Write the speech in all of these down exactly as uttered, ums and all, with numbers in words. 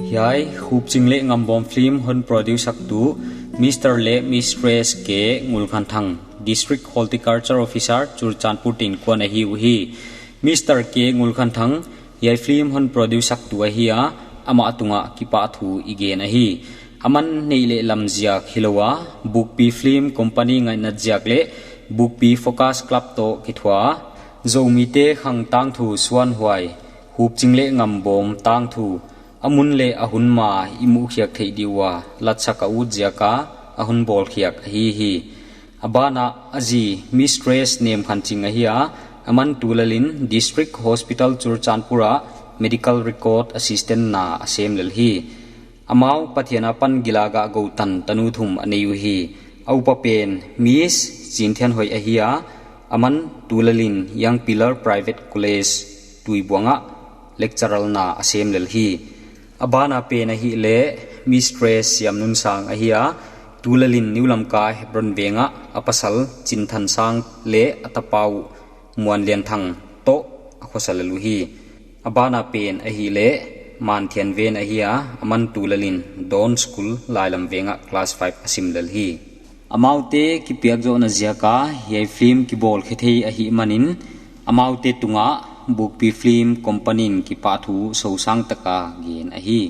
Hiai Hupcing le Ngambawm film hon produce saktu Mister le Mistress K Ngulkhanthang, District Horticulture Officer, Churachandpur te innkuan ahi uh hi. Mister K Ngulkhanthang hiai film hon produce saktu ahi a, amah tungah kipahthu i gen ahi. Aman neih le lam ziak hi lo a, Bukpi Film Company ngaihnat ziak le Bukpi Focus Club tawh kithuah a, Zomite khang tangthu suanhuai Hupcing le Ngambawm tangthu a mun le a hun ma i muhkhiak theih dih uh a, latsak a ut ziak a, a hon bawlkhiak ahi hi. A banah a zi Mistress Nemkhancing ahi a, aman tulalin District Hospital Churachandpur ah Medical Record Assistant na a sem lel hi. Amau Pathian a pan gilak a gotan tanu thum a nei uh hi. A upa pen Miss Cinthianhoih ahi a, aman tulalin Young Pillar Private College Tuibuang ah lecturer na a sem lel hi. A bana pen ahih leh Mistress Siamnunsang ahi a, tulalin New Lamka Hebron veng ah a pasal Cinthansang le a tapa uh Muanlianthang tawh a khuasa lel uh hi. A bana pen ahih leh Manthianven ahi a, aman tulalin Dawn School Lailam veng ah class five a sim lel hi. Amaute kipiakzawhna ziak a hiai film kibawlkhia thei ahih manin, amaute tungah Bukpi Film Company in kipahthu sosang taka gen ahi.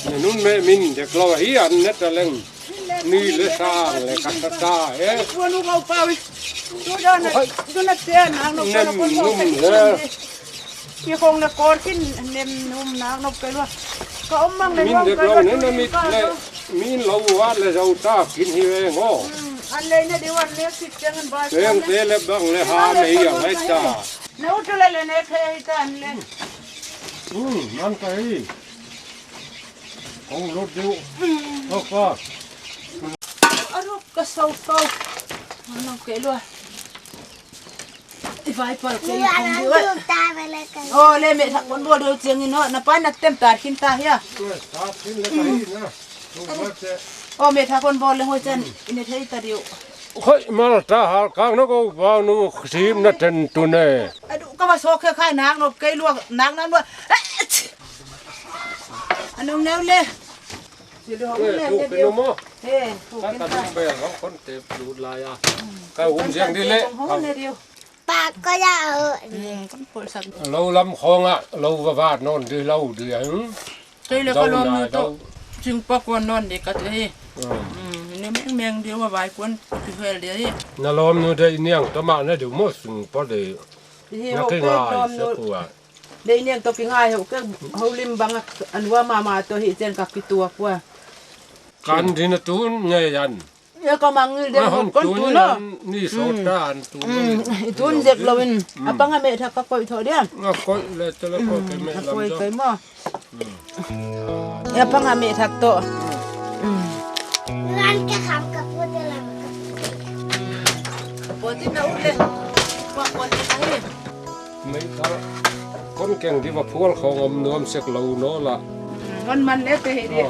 Minun me min dek lo hi an ne ta leng. Ni le sang le ka sa ta e. Tua nu kau pau i. Tu dan na, tu na te na no ka na kon mo. Ki khong na kor kin nem num na no ka lua. Ka om mang le. Min dek lo ne na mit le. Min lo wa le zau ta kin hi ve ngo. An le ne de wan le sik chang an ba. Teng te le bang le ha me ya ngai ta. Na u tu le le ne khe hi ta an le. Hmm, man ka hi. Kong lut diu. Oka. Aruk ka sau kau. Ano ke lua. I vai pal ke i kong diu. Oh, le me thak kon bol diu chiang in no. Na pai na tem tar khin ta hia. Tar khin le ka hi na. Oh, me thak kon bol le hoi chan. Ine thei ta diu. Khoi mal ta hal kang na ko bau nu sim na ten tu ne. Adu ka ma so khe khai nak no ke lua nak na lua. Anong neu le. Ka dum bel hong kon tep lut lai a. Ka um ziang di le. pak ko ya o. Lo lam khawngah lo va vat nawn dih lo dih a hing. Kei le ka lawmnu tawh singpakua nawn dih ka ti hi. Ni mengmeng dih va vaikuan kihel dih hi. Na lawmnu dih niang tawh mah na dih maw singpaw dih. Na kingai sa kua. Dei niang tawh kingai ho ke holim bang a nuam mahmah tawh hi cian ka kituak ua. Kan din a tun ngei an. Ia ka mangngil deuh hon kon tun a. Ni sawt ta an tun. I tun zek loin a pang a meh thak ka koih thawh dia. A koih le tele koih kei meh lam tawh. Ia pang a meh thak tawh. Ran ka kham ka puate lam ka puate. Ka puate na ut le. Ka puate na hi. Meithal kon keng dih va phual khawng om nuam sek lo naw lah. Hon man le te hi dih.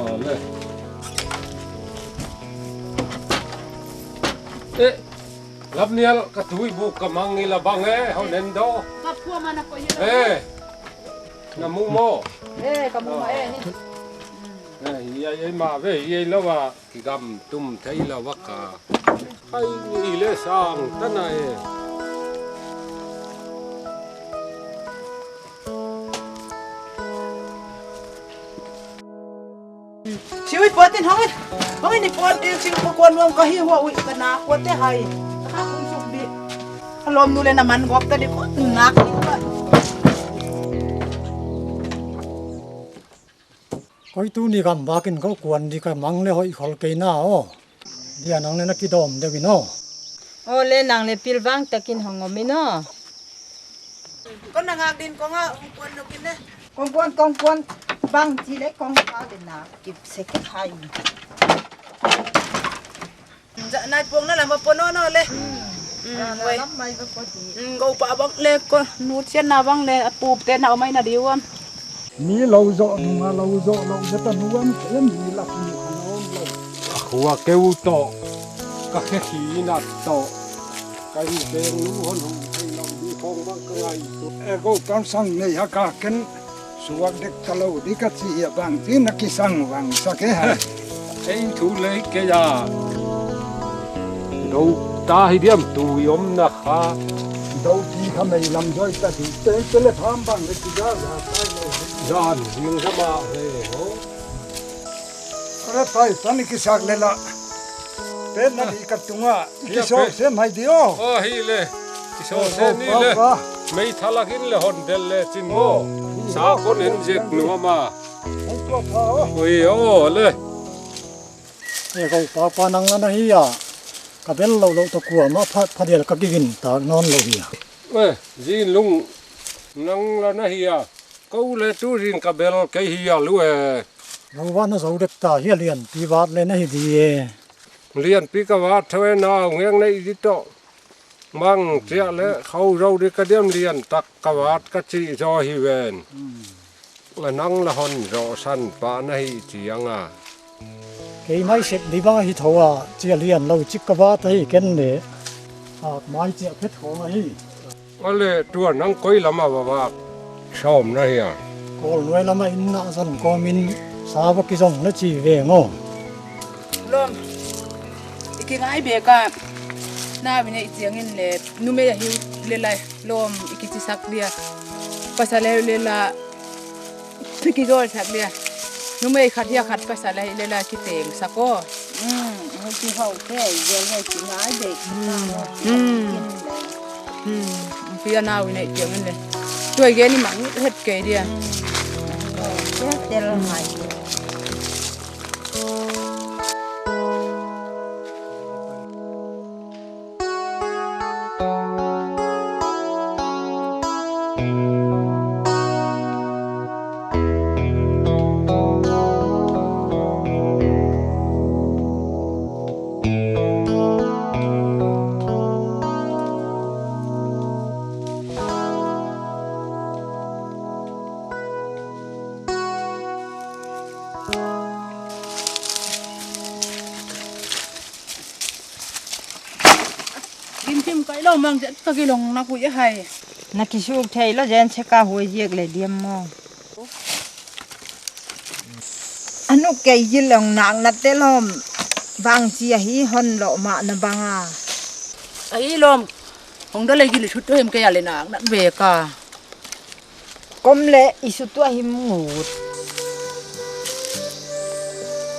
Eh, Lamnial ka tui buk ka mang i la bang e, hon en daw. Ka phuam a na koih hi lo. Eh, na mu maw? Eh, ka mu mah e. Eh, hi ei ei mah ve, hi ei lo a. Kigam tum thei lo a ka. Hai ni le sang ta na e. Siu i puatin hong in. Hong in i puatin sing ko kuan nuam ka hi hua ui ka na kuate hai. Ka kum suk di. Ka lawmnu le na man gawp ta di ko nak di ko. Koi tuni gam bakin ko kuan di ka mang le hoih khol kei na aw. Dia nang le na kidawm deuh in aw. Aw le nang le pilvang takin hong om in aw. Ko na ngak din kong a hong kuan lo kin le. Kong kuan kong kuan bang ci le kong ka le na kip se kip hai. Nai puang na lam va pua naw naw le. Lam mai va pua ti. Go pa bang le ko nu chian na bang le a pup te na om ai na diu am. Mi lo zawh nunga lo zawh lo zeta nuam te mi lak ni kha nawn lo. A khua keu tawh ka khe khi nat tawh ka in peng lu hon hong thei lo di khawng bang ka ngai tu. E ko kan sang nei ha ka ken. Suak dek ta lo di ka ci hi a bang ci na kisang vangsak e hai. Ei thu lei kei a. Do ta hi diam tui om na kha. Do ti kha mei lam zoi ta di te te le pham bang le ti ga ga tai lo. Zan zing ga ma he ho. Kore pai pan kisak le la. Pen na di ka tunga. I kisawh sem hai di aw. Aw hi le. Kisawh sem ni le. Mei thalak in le hon del le cin maw. Sa kon en zek nuam a. Ui aw le. E ko papa nang la na hi a. Ka bel lo lo tawh kuamah pha, pha dial ka kigin tak nawn lo hi a. E, zin lung nang la na hi a. Ko le tu zin ka bel kei hi a lu e. Lo va na zo dek ta hi a lianpi vat le na hi di e. Lianpi ka vat tho e nau ngeng nei di tawh. Mang ciah le kho zo di ka diam lian tak ka vat ka cih zaw hi ven. A nang la hon zawh san pah na hi cianga. Kei mai sep di bang a hi tho a ciah lian lo cik ka vat ahi ken le. Ak mai ciah phet khawng ahi. A le tua nang koi lama va vak sawm na hi a. Kawl nuai lama inn ah zon kawmin sa va kizong na ci veng aw. Lawm, i kingai bek a na mi neih ciangin le numei ahi le lai lawm i kicisak dia. Pasal ahi le la kizawlsak dia. Numei khat hi a khat pasal ahi le la kitengsak aw. Hei ki hau te, zia le ki ngai de ki ngai. Pia nau i neih tiang in le. Tuai gen i mang het kei dia. Tel ngai. Gimkim kai lo mang zet ka gilong na kuih a hai. Na kisuk thei lo zen se ka huai ziak le diam maw? A nuk kei gilong nak na te lawm. Bang ci ahi hon loh mah na bang a. Ahi lawm. Hong da lei gil i thut tua him kei a le nak nak ve ka. Kom le i su tua him ngut.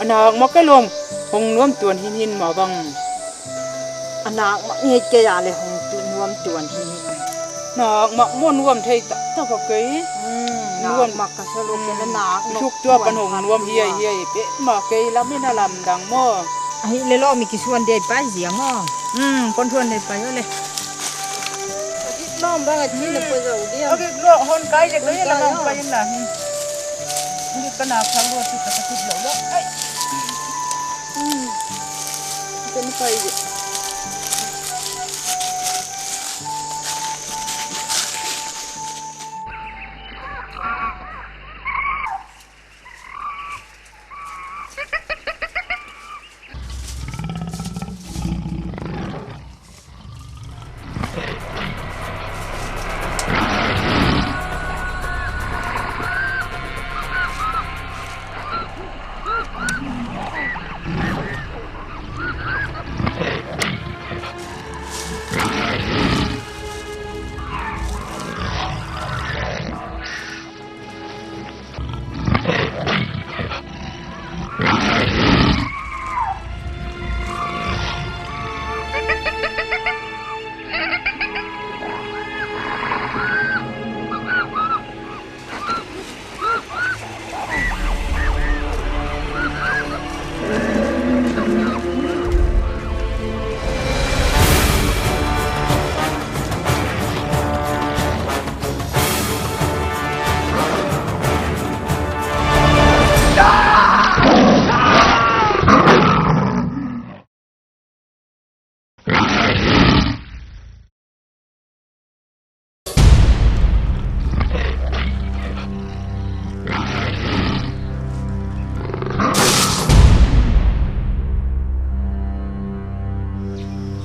A nak mak kei lom hong nuam tuan hin hin ma bang. A nak mak ngei kei a le hong tu nuam tuan hin hin. Nak mak mo nuam thei tak tak a kei. Hmm, nuam mak ka sa lo kei na nak. Thuk tua pan hong nuam hiai hiai pe ma kei lam in a lamdang mo. Ahi le lo mi kisuan dei pai ziang o. Hmm, kon thuan dei pai o le. A gik lawm bang a ci na pua zo diam. A gik lawm hon kai zek lo ia la nang pai in la hi. A gik ka nak sang lo ci ka ka ci lo lo. Ai. Hmm. Ka ni pai zek.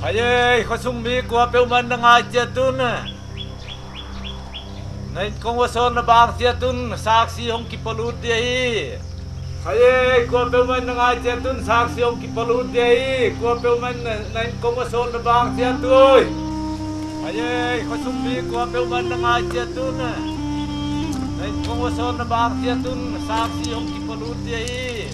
Hai ei, khuasung mi kua peuhmah in na ngai ciat un. Na inn kong va sawl na bang ciat un, saksi hong kipalut ding hi. Hai ei, kua peuhmah in na ngai ciat un, saksi hong kipalut ding hi. Kua peuhmah in na, na inn kong va sawl na bang ciat un. Hai ei, khuasung mi kua peuhmah in na ngai ciat un. Na inn kong va sawl na bang ciat un, saksi hong kipalut ding hi.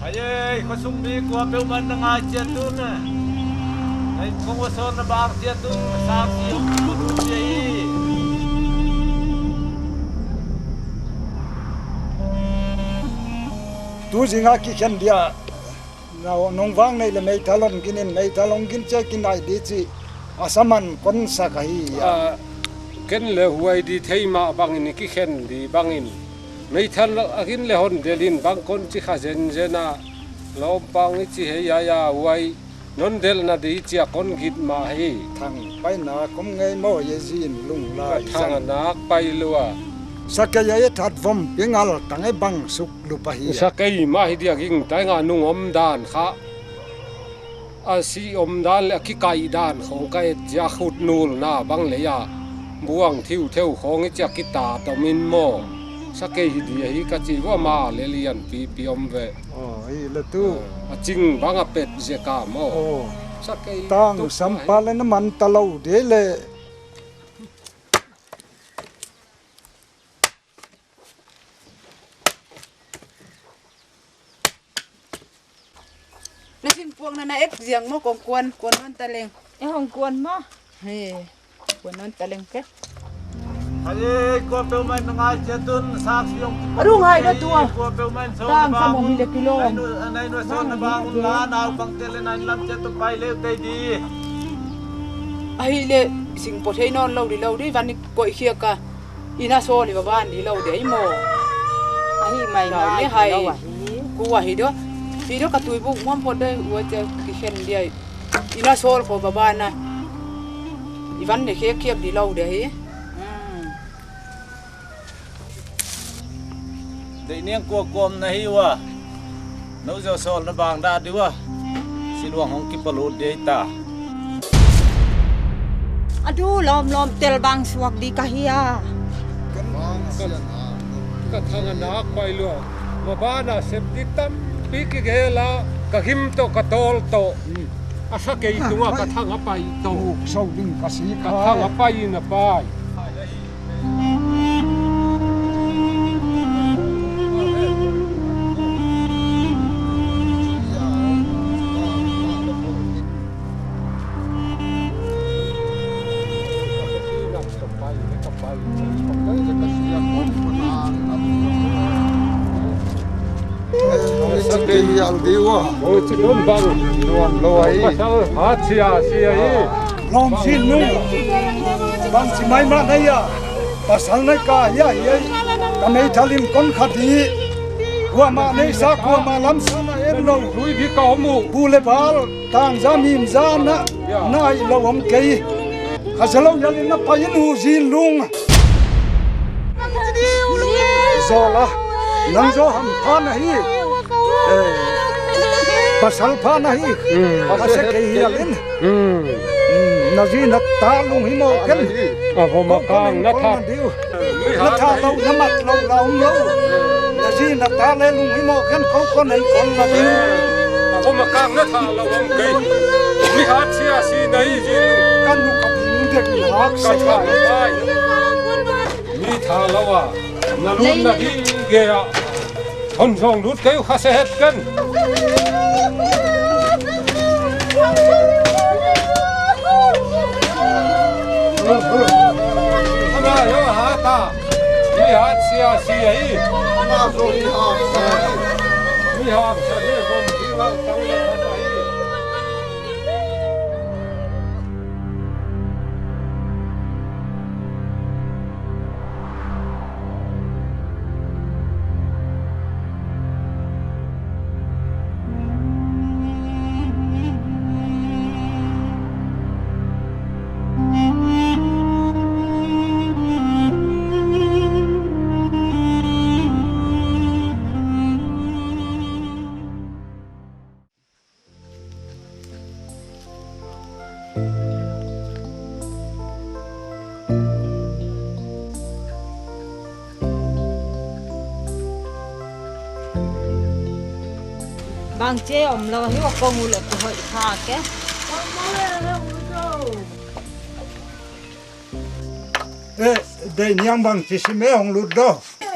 Hai ei, khuasung mi kua peuhmah in na ngai ciat un. Na inn kong va sawl na bang ciat un, saksi hong kipalut ding hi. Tu zingah kikhen dia, nong vang neih le meithal hong gin in, meithal hong gin ciah kinai ding cih a saman konsak ahi a. Ken le huai ding thei mah bangin i kikhen ding bangin meithal a gin le hon delin bang kon ci kha zenzen a, lawmpang i ci hei a, huai non delhna ding ciah kon git mah hi. Thang paina kom ngei maw, ye zin lung lai ka thang a nak pai lua. Sakei a i that vom pingal tang e bang suk lup ahi a. Sakei mah hi dia, gingtai nga nung om dan kha. A si om dan le a kikaih dan khong ka et cia, khut nulna bang lei a buang thiutheu khong i cia kitat om in maw. Sakei hi dia hi ka ci vua, ma le lianpipi om ve. Aw, hi le tu. A cing bang a pet zia ka maw. Aw. Sakei tang tuk sampa le na man ta lo de le. Na sinpuakna na ek ziang maw, kong kuan, kuan non ta leng. E hong kuan maw. He. Kuan non ta leng ke. Hai ei, kua peuhmah in na ngai ciat un, saksi hong kipalut ding hi. A rung hai da tua. Kua peuhmah in sawl na bang un. Tang sa mo mi le kilawm. Nai nu, nai nu sawl na bang un la, naupangte le nai lam ciat un pai leu tei ding. Ahi le singpua thei nawn lo ding lo ding, van i koih khiak a. Inn a sawl i va ban ding lo ding hi maw. Ahi mai ngai lo ahi. Ku ahi do. Hi do ka tuibuk muam phot dei, ua ciah kikhen ding hi. Inn a sawl ko va ban a. I van ne khiak khiak ding lo ding hi. Hmm. Deih niang kua kuam na hi ua. No zaw sawl na bang dah dih ua. Siluang hong kipalut dih ta. A du lawmlawm tel bang suak dih ka hi a. Ka, ka thang a nak pai lua. Ma bana sep dih tampi kigel a. Ka gim tawh, ka tawl tawh, a sa kei tungah ka thang a pai tawh. Ka thang a pai in a pai. Lawm sin nung bang ci mai mah na hi a, pasal na ka hi a hi. Ka meithal in kon khat hi. Kuamah neihsa, kuamah lamsa na en lo. Bu le bal, tangza mimza na, na aih lo om kei. Kha za lo yalin na pai in uh, Zin Lung. Zawla, nang zaw hampha na hi. Eh, pasal pha na hi. Ka sa kei hialin. Na zi na ta lunghimawh ken. A vom a kang na that. Na thah loh, na mat loh la om lo. Na zi na ta le lunghimawh ken, ko kon en kon la ding. A vom a kang na thah loh om kei. Mi hat sia si na hi, Zin Lung. Ka nu ka bing dek hak sa ka. Mi thah loh a na lut na hi gei a. Hon zong lut kei uh, kha se het ken. Ama yo ha ta. Mi hat sia si ahi. Ama zo hi ha sa. Mi ha sa ni gom ki wa tang le ta hi. Bangci om lo hi, wa kong u le ku hoih kha ke. Eh, dei niang bangci si me hong lut do.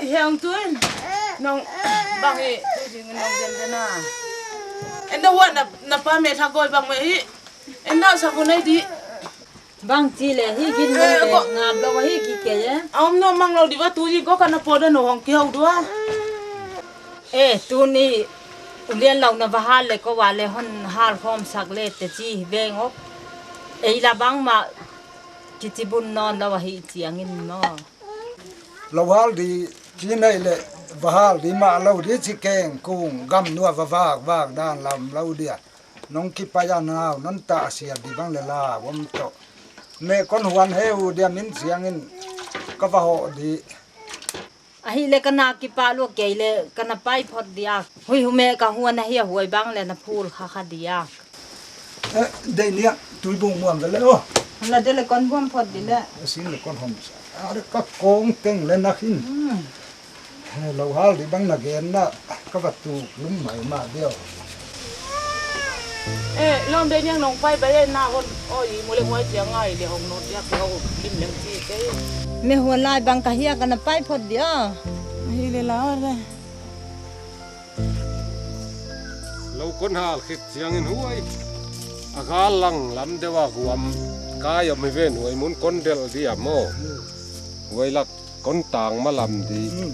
Heng tuin. Nong bang hi, tu jing nong jen jen a. Enda wa na, na pa me tha goi bang me hi. Enda sa ku nei di. Bangci le hi gin mo le ngap lo hi ki ke ye. A om no mang lo di wa tu ji go ka na po da no hong ki hau dua. Eh, tu ni u lian lo na va hal le ko wa le hon hal khom sak le te ci veng ok. Ei la bang ma Kici bun nawn lo ahi ciangin maw? Lo hal di ci nei le va hal di mah lo di ci keng kung gam nua va vak vak dan lam lo dia. Nong kipai a nau non ta a sia di bang le la wom to. Me kon huan he u dia min ciangin ka va ho di. Ahi le ka na kipa lua kei le ka na pai phot dia. Hui hume ka huan ahi a huai bang le na phul kha kha dia. Eh, dei nia tui bung muam ve le o. La de le kon buam phot di le. Sin le kon hom sa. Are ka kong teng le na khin. Hmm. Eh, lo hal di bang na gen na ka va tu lum mai ma dia. Eh, lom de niang nong pai bai na hon. Oi, mu le huai ciang ngai le hong not dia ko lim leng ci ke. Me huan lai bang ka hia ka na pai phot dia. Hi le la or de. Lo kon hal khit ciangin huai a gal lang lam deuh a huam kai om hi ven huai mun kon delh dia maw? Huai lak kon tang ma lam di. Hmm.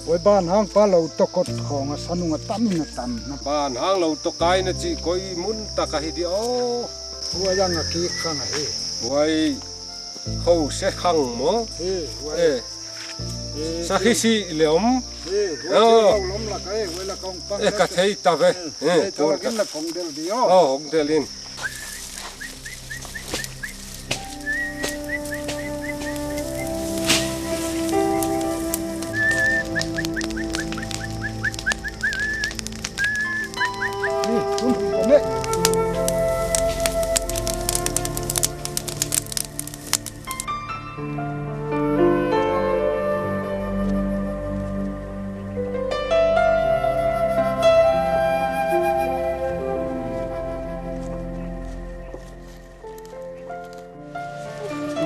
Huai ban hang pa lo tokot khong a sanung a tam in a tam na. Ban hang lo tokai na ci koi mun tak ahi di aw. Huai ang a kik khang ahi. Huai kho se khang maw? Hi, huai. Eh. Hi, sa hi. Khisi le om. Hi, huai. Oh. Lo lom la ka e, huai la kong pang. Eh, ka thei ta ve. Hmm. Eh, thei ta ve, kin la kong del di aw. Oh, hong del in.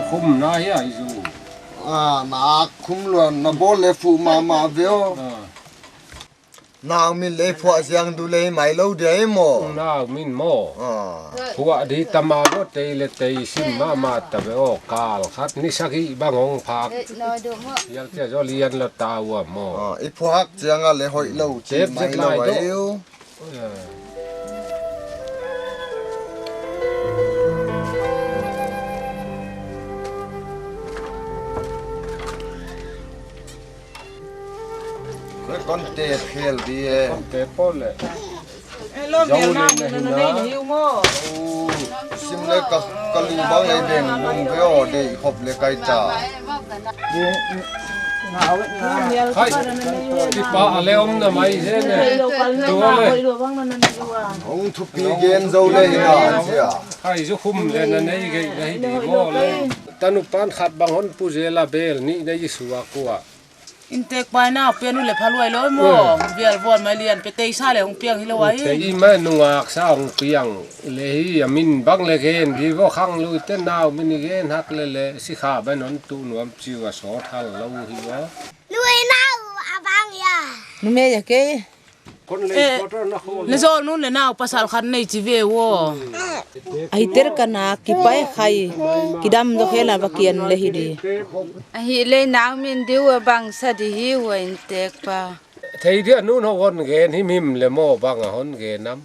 Khum na hi a i zu. Ah, na khum luan na bawl le fuh mahmah ve aw. Ah. Nau min lei phuah ziang du lei mai lo dia i maw? Nau min maw? Ah. Phuah di tama lo tei le tei sim mahmah ta ve aw. Kal khat ni sagih bang hong phak. Yal tia zo lian lo ta ua maw? Ah, i phuak ciang a le hoih lo ci mai lo ai u. Koi kon te phel di e. Kon te pol le. Zo le na hi na. Sim le ka, ka lu bang ei beng bung ve aw, dei khop le kai ta. Khai, tipa a le om na mai he ne. Tua le. Hong thupi gen zo le hi na cia. Khai zu khum le na nei gei na hi di maw le. Tanupan khat bang hon pu zel a bel nih na i suak ua. Inntek pai nau pian uh le pha luai lo maw. Vial vuan mai lian pe teisa le hong piang hi lo ai. Tei i ma nungak sa hong piang le hi a min bang le gen hi vaw khang lui te nau min i gen hak le le sikha ban hon tu nuam ciu a sawt hal lo hi vaw. Lui nau a bang ya. Numei a kei. Na zawl nun le nau pasal khat nei ci ve uh aw. Aiter ka na kipai khai kidam zaw khela va kian le hi di. Ahi le nau min diu a bang sa di hi uh a inntek pa. Thei dia nun ho hon gen himhim le maw bang a hon gen am.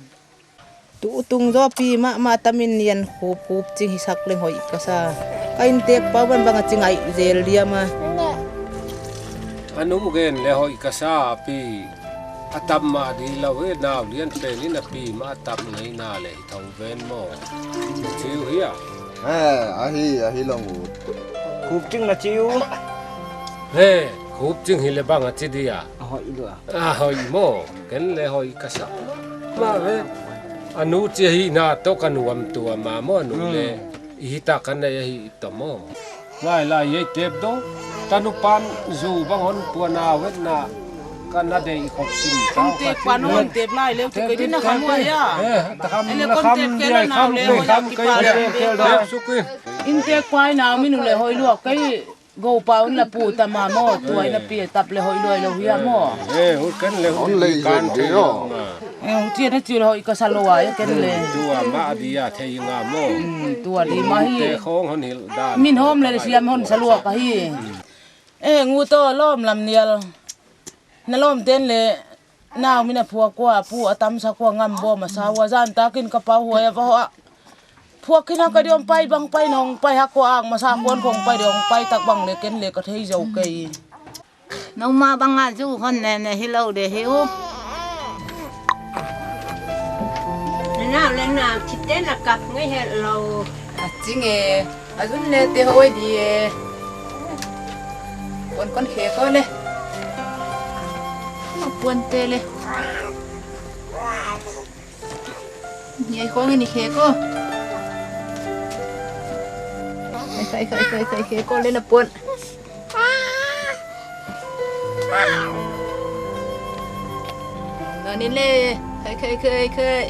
Tu tung zaw pi mahmah tamin nian khup khup cing hisak leng hoih ka sa. Ka inntek pau ban bang a cing aih zel diam a. A nu gen le hoih ka sa pi. A tam mah di lo e nau lian pen in a pi mah a tam ngei na le hi tho ven maw. Ciu hi a. He, ahi, ahi long ut. Khup cing na ciu. He, khup cing hi le bang a ci di a. A hoih lua. A hoih maw. Ken le hoih ka sa. Mah ve. A nu ci ahi na tawh ka nuam tua ma maw a nu le. I hi ta ka nei ahi ta maw. Lai lai ei tep do. Tanupan zu bang hon puan a wetna. Ka na dei khop sim ta. Inntek pan hon tep lai leu tu kei din na kham ua ya. Eh, ta kham na kham dia kham le kham kei dia. Inntek pai nau min uh le hoih lua kei. Go pa un la pu ta ma maw, tua in a pi tap le hoih luai lo hi a maw. Eh, hut ken le hut lei kan zen di lo. Eh, hut cian a ciu le hoih ka sa lo a, ken le. Tua ma a di a thei nga maw. Hmm, tua di ma hi. Te khong hon hil dan. Min hom le siam hon sa lua ka hi. Eh, ngu to lom lam nial. Na lawmten le nau min a phuak kua pu a tamsa kua ngam bawm a sa ua zan takin ka pau huai a va hawh a. Phuak khin a ka diawm pai bang pai nong pai hak kua ang masa kuan kong pai diawm pai tak bang le ken le ka thei zo kei. Noma banga zu hon ne ne hi lo de hi u. Na nau le nau chite na kap ngai he lo. A ching e. A zun le te hoi di e. Kon kon khe ko le. Puan te le. Ni ai khong ni khe ko. Khai khai khai khai khai khe ko le na puan. Nani le khai khai khai khai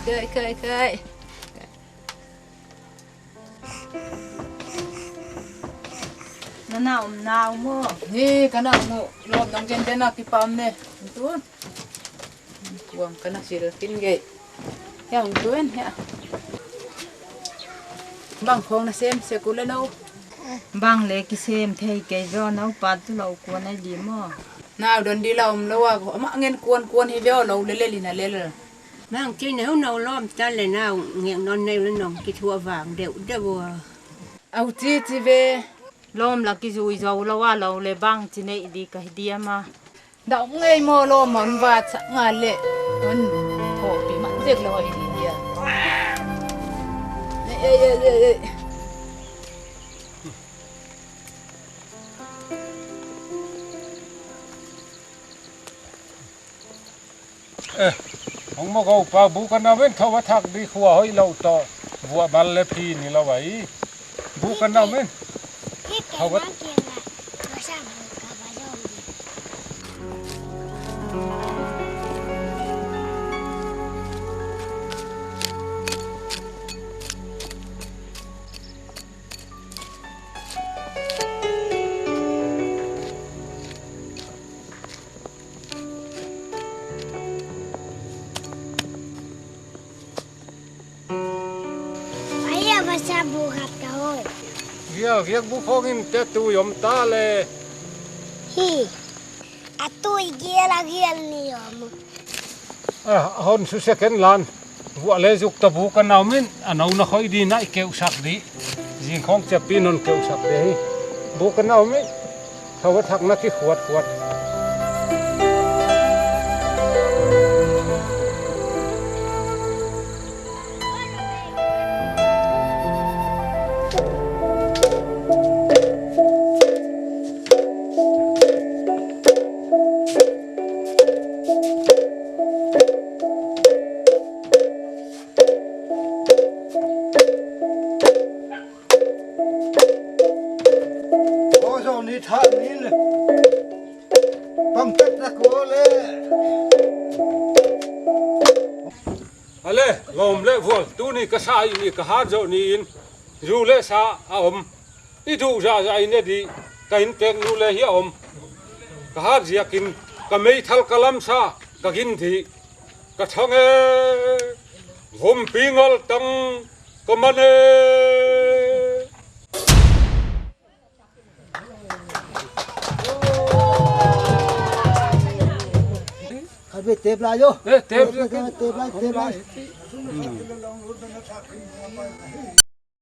khai khai khai. Na nau om nau maw? Hi, ka nau mu. Lawm nong gen den a kipam ne. Tun. Kuang ka na sil kin gei. Hia hong tuen hia. Bang khong na sem se ku le no. Bang le kisem thei kei zo no pa tu lo kuan ai di maw? Nau don di la om lo a ko. Ma ngen kuan kuan hi veo lo le le li na le le. Nang ci neu no lawm ta le nau ngek non neu le nong kithuah vang deuh deuh a. Au ci ci ve. Lawm la kizui zo lo a lo le bang ci neih di ka hi diam a. Dau ngei maw lawm hon vat sak nga le. Hon thawhpi man zek lo hi di dia. Ei, ei, ei, ei, ei. Eh, hong maw go pa bu ka na ven tho a thak di khua hoih lo tawh vuah bal le phi ni lo ai. Bu ka na ven tho a. Sia bu khat ka hoi. Gial giak bu khawngin te tui om ta le. Hi. A tui gial a gial ni om. A hon su second lan. Vuah le zuk ta bu ka na om in a no na khoi di na i keusak di. Zing khawng ciapi non keusak de hi. Bu ka na om in. Tho a thak na kikhuat khuat. Aw, zawh ni thah ni in. Pang pek na ko le. Ale, lawm le vual, tuni ka sa i ni ka hat zawh ni in, zu le sa a om. I duh zahzah in a dih, ka inntek nu le hi a om. Ka hat ziakin, ka meithal ka lamsa, ka gin dih. Ka thang e, vompi ngal tang, ka man e. Khat vei tep lai lo. Eh, tep. Tep lai, tep lai, tep lai.